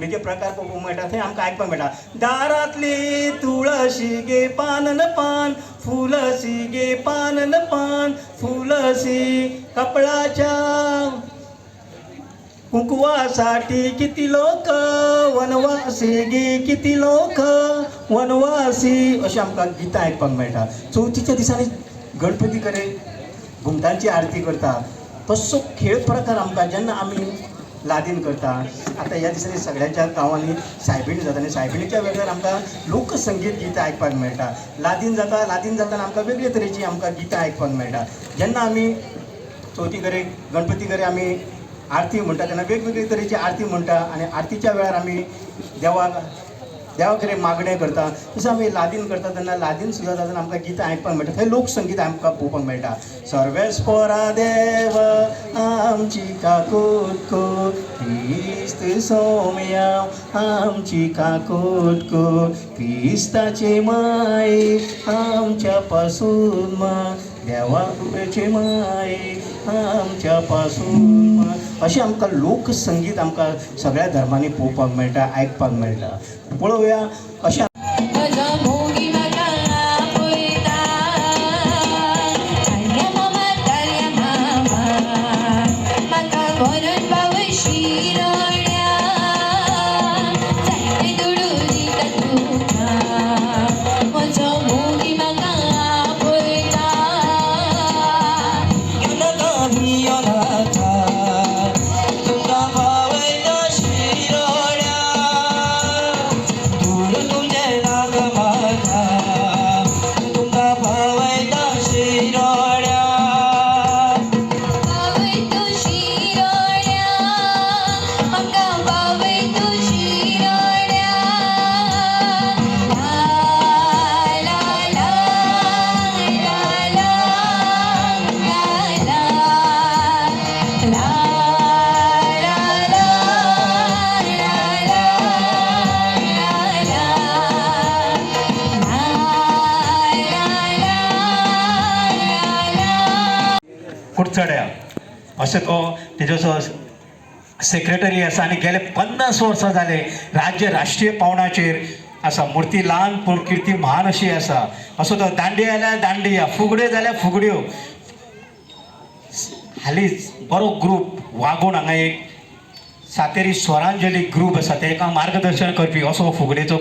फुगडीचे प्रकार पळोवंक मेळटा. थंय आमकां आयकपाक मेळटा, दारांतली तुळशी गे पानन पान फुलसी गे पानन पान फुलसी, कपळाच्या कुंकवासाठी किती लोक वनवासी गे किती लोक वनवासी, अशें आमकां गितां आयकपाक मेळटा. चवथीच्या दिसांनी गणपती कडेन घुमटांची आरती करता. तसो खेळ प्रकार आमकां जेन्ना आमी लादीन करता. आतां ह्या दिसांनी सगळ्यांच्या गांवांनी सायबिणी जाता आनी सायबिणीच्या वेळार आमकां लोकसंगीत गितां आयकपाक मेळटा. लादीन जाता, लादीन जातना आमकां वेगळे तरेची आमकां गितां आयकपाक मेळटा. जेन्ना आमी चवथी कडेन गणपती कडेन आमी आरती म्हणटा तेन्ना वेगवेगळे तरेची आरती म्हणटा आनी आरतीच्या वेळार आमी देवाक देवा कडेन मागणें करता. तशें आमी लादीन करता तेन्ना लादीन सुद्दां जातना आमकां गितां आयकपाक मेळटा. थंय लोकसंगीत आमकां पळोवपाक मेळटा. सर्वेस्पोरा देव आमची काकूट को, क्रिस्त सोमया आमची काकूट को, क्रिस्ताची माये आमच्या पासून मा, देवा कृपेची माये आमच्या पासून मा, अशें आमकां लोकसंगीत आमकां सगळ्या धर्मांनी पळोवपाक मेळटा, आयकपाक मेळटा. पळोवया अशें. कुडचड्या अशें तो तेजो सेक्रेटरी आसा आनी गेले 50 वर्सां जाले राज्य राष्ट्रीय पावंड्याचेर आसा. मूर्ती ल्हान पूण किर्ती महान अशी आसा. असो तो दांडिया जाल्यार दांडिया, फुगड्यो जाल्यार फुगड्यो. हालींच बरो ग्रूप वागोण हांगा एक सातेरी स्वरांजली ग्रूप आसा, ताका मार्गदर्शन करपी असो फुगडेचो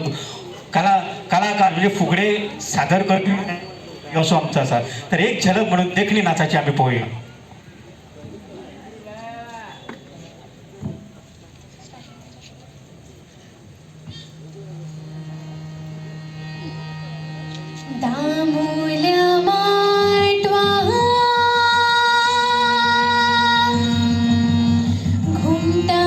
कलाकार म्हणजे फुगडे सादर करपी असो आमचो आसा. तर एक झलक म्हणून देखणी नाचाची आमी पळोवया. घुमटा.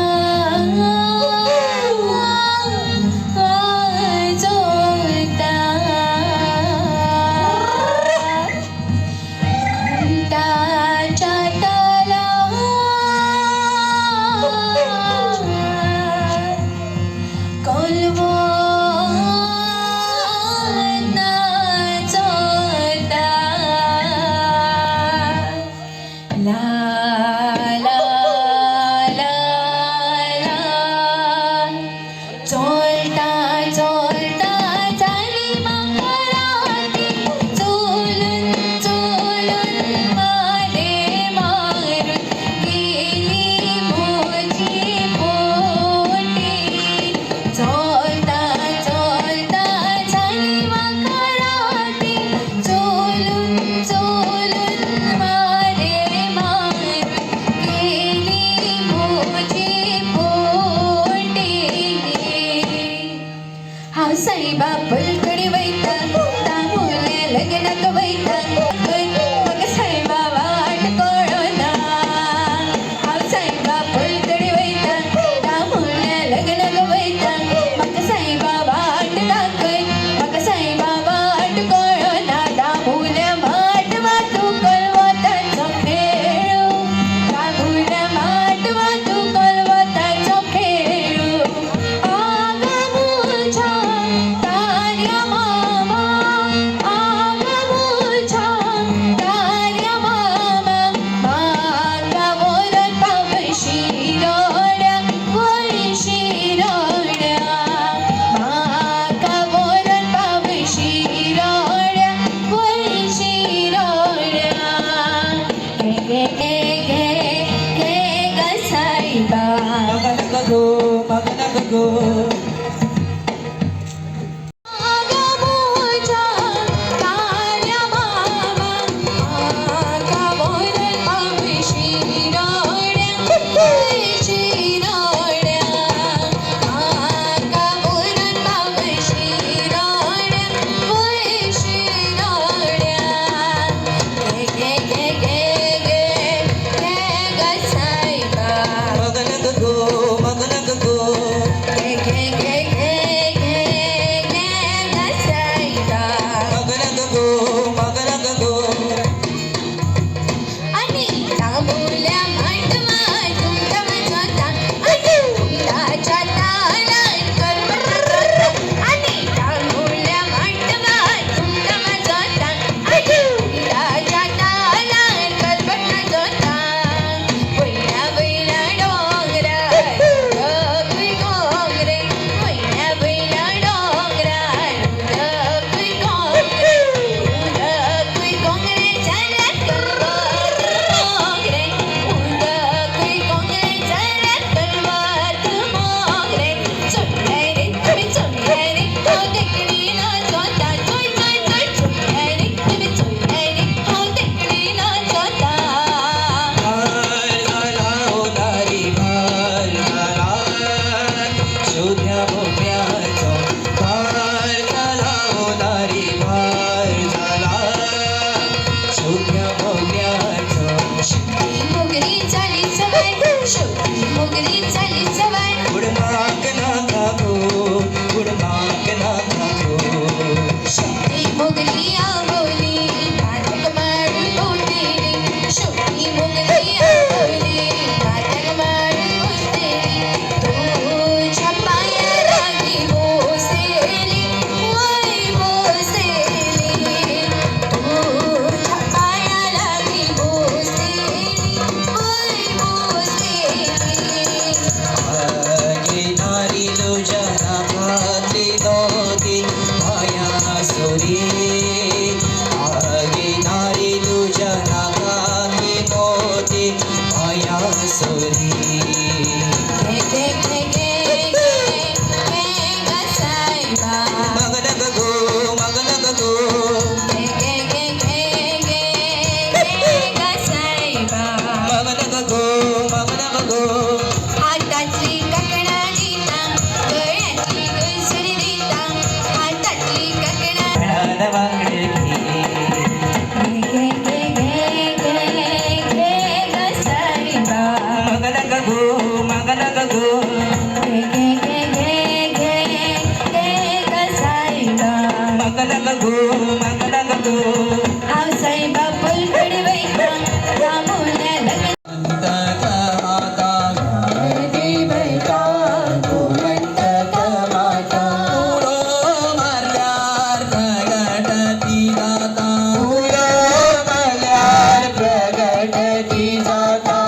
गो मागो नाका गो. मागो नाका गो मागो नाका गो. मागो नाका गो मागो नाका गो. आणि तांबूल्या मांडवा तुमटम जोता आणि कुंडाच्या तालात करमत जोता. आणि तांबूल्या मांडवा तुमटम जोता आणि कुंडाच्या तालात करमत जोता. वैला वैला डोंगरा उदक गोंगरे, वैला वैला डोंगरा उदक गोंगरे, उदक गोंगरे झाल्या कलवात मोगरे, उदक गोंगरे झाल्या कलवात मोगरे. चोय रे तुम्ही चोय रे हो देखणीला जोता, चोय चोय चोय चोय रे तुम्ही चोय रे हो देखणीला जोता. भार झाला हो दारी भार झाला शोध्या भोप्याचा, भार झाला हो दारी भार झाला शोध्या भोप्याचा. शेवटी मोगरी झाली सवाय, शेवटी मोगरी झाली सवाय. गुडमाक नाका गो गुडमाक नाका गो. शेवटी मोगरी आंबोली पातक मारून पोतेली, शेवटी मोगरी आंबोली पातक मारून पोतेली. तुझ्या पाया लागली बोसेली वय बोसेली, तुझ्या पाया लागली बोसेली वय बोसेली. आगे नारी जना भाती दोती माया सोरी, आगे नारी जना भाती दोती माया सोरी. घे घे घे घे घे घे ग साईबा. मगन गो मगन गो. घे घे घे घे घे घे ग साईबा. मगन गो मगन गो. हातातली काकडा देता, गळ्यातली गजरी देता, हातातली काकडा. वांगडे घे घे घे घे घे घे ग साईबा. मगन गो मगन गो. घे घे घे घे घे घे ग साईबा. मगन गो मगन गो. हाव साईबा पलकड वैता रामोल्या लग्न. माता मारल्यार प्रगटती जाता, मारल्यार प्रगटती जाता,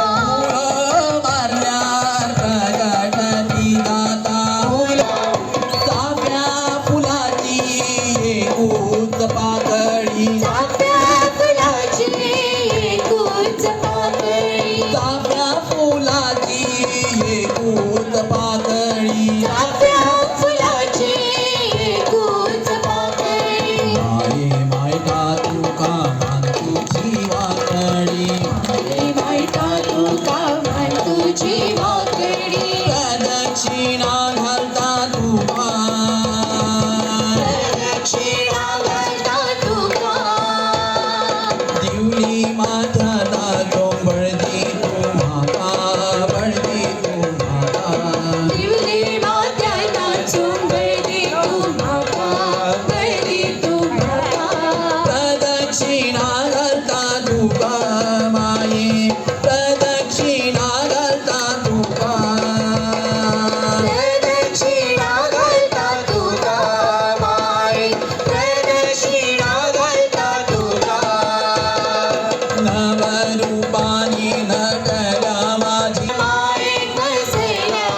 मारल्यार प्रगटती जाता. चाफ्या फुलाची एकूच पाकळी, चाफ्या फुलाची एकूच पाकळी, चाफ्या फुलाची एकूच पाकळी. चाफ्या फुलाची एकूच पाकळी. माये मायता तुका मान तुझी वाकडी, माये मायता तुका मान तुझी वाकडी. प्रदक्षिणा घालता तुका, प्रदक्षिणा घालता तुका. दिवली माथ्याला डोंबळदी तू माता, बळदी तू माता. दिवली मात्याला चुंबळली तू माता, बळली तू माता. प्रदक्षिणा घालता तुका माये, प्रदक्षिणा घालता तुका, प्रदक्षिणा घालता तुका माये, प्रदक्षिणा घालता तुका. नवरूपानी नटल्या माझी माये बसल्या.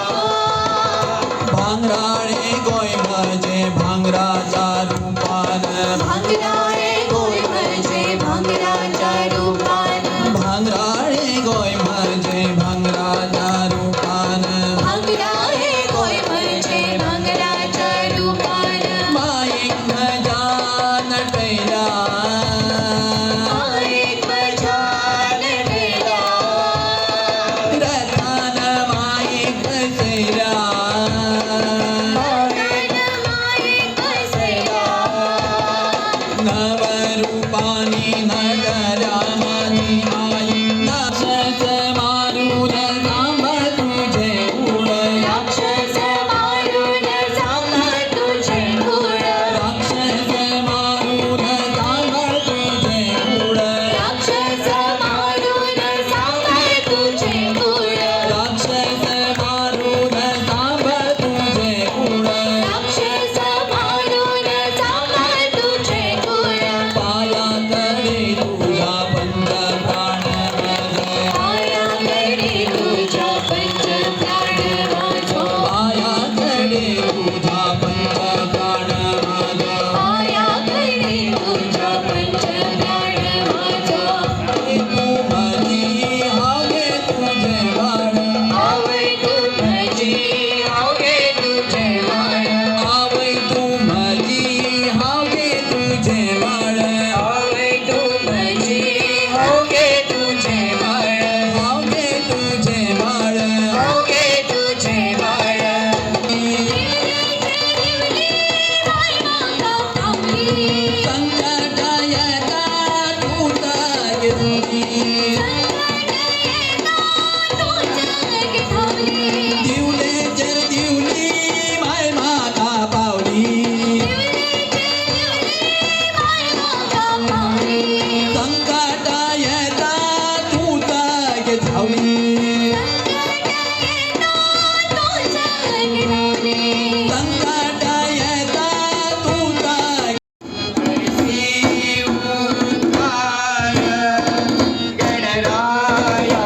भांगराळे गोय म्हजे भांगराच्या रूपान, भांगराळे गोय म्हणजे भांगराच्या रूपान, भांगराळे गोय म्हजे भांगराच्या रूपान. भांगराळे कसल्या. माये कसल्या. नवरूपानी नटल्या माझी आई. राक्षस मारून जांभ तुझे कुळ. राक्षस मारून जांभ तुझे कुळ. राक्षस मारून जांभ तुझे कुळ. राक्षस मारून जांभ तुझे कुळ. राक्षस मारून जांभ तुझे कुळ. राक्षस मारून जांभ तुझे कुळ. पाया कडे तुझ्या पंच प्राण माझ. पाया कडे तुझ्या पंच प्राण माझो. पाया कडे तुझ्या पंच प्राण माझ. पाया कडे तुझ्या पंच प्राण माझो. तू माझी हागे तुझे बाळ. आवय तू माझी आवगे तुझे बाळ. आवय तू माझी हागे तुझे बाळ. आवय तू माझी आवगे तुझे बाळ. हागे तुझे बाळ. आवगे तुझे बाळ. दिवली माय माता पावली. संकट येता तू तागली. संकट येता तू जग धावली. दिवले जर दिवली माय माता पावली. दिवलीचे दिवली माय माता पावली. संकट येता तू ताग धावली. संकट येता तू जग धावली. संकट येता तू ताग. गणराया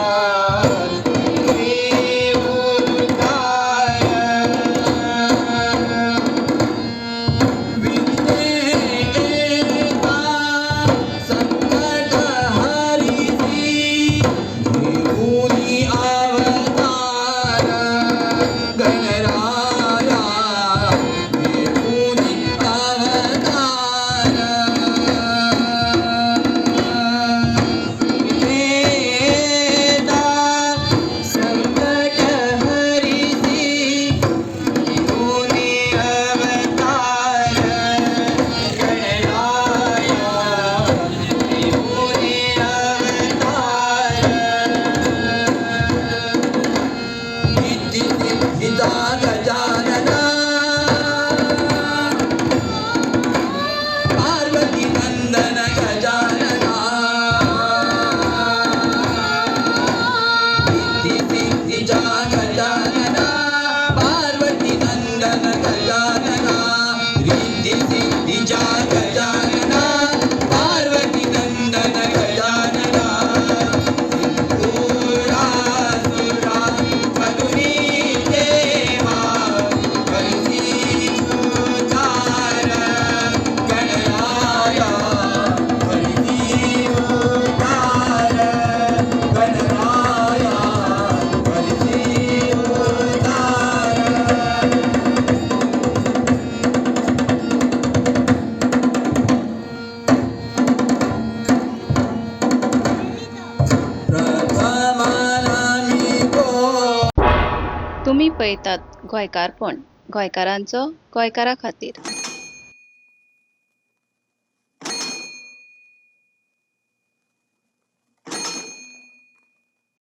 विघ्नेता संकट हरिसी घेऊनी अवतार गणराया घेऊनी अवतार. विघ्नेता संकट हरिसी घेऊनी अवतार गणराया घेऊनी अवतार. सिद्धी सिद्धिदा गजानना पार्वती नंदन गजानना. सिद्धी सिद्धिदा गजानना पार्वती नंदन गजानना. रिद्धी सिद्धिजा गजानना पार्वती नंदन गजानना. सुरा मधुरी देवा हरिसी उद्धार गणराया हरिसी उद्धार गणराया हरिसी उद्धार. प्रथमानामी गो. तुमी पळयतात गोंयकारपण, गोंयकारांचो गोंयकारा खातीर.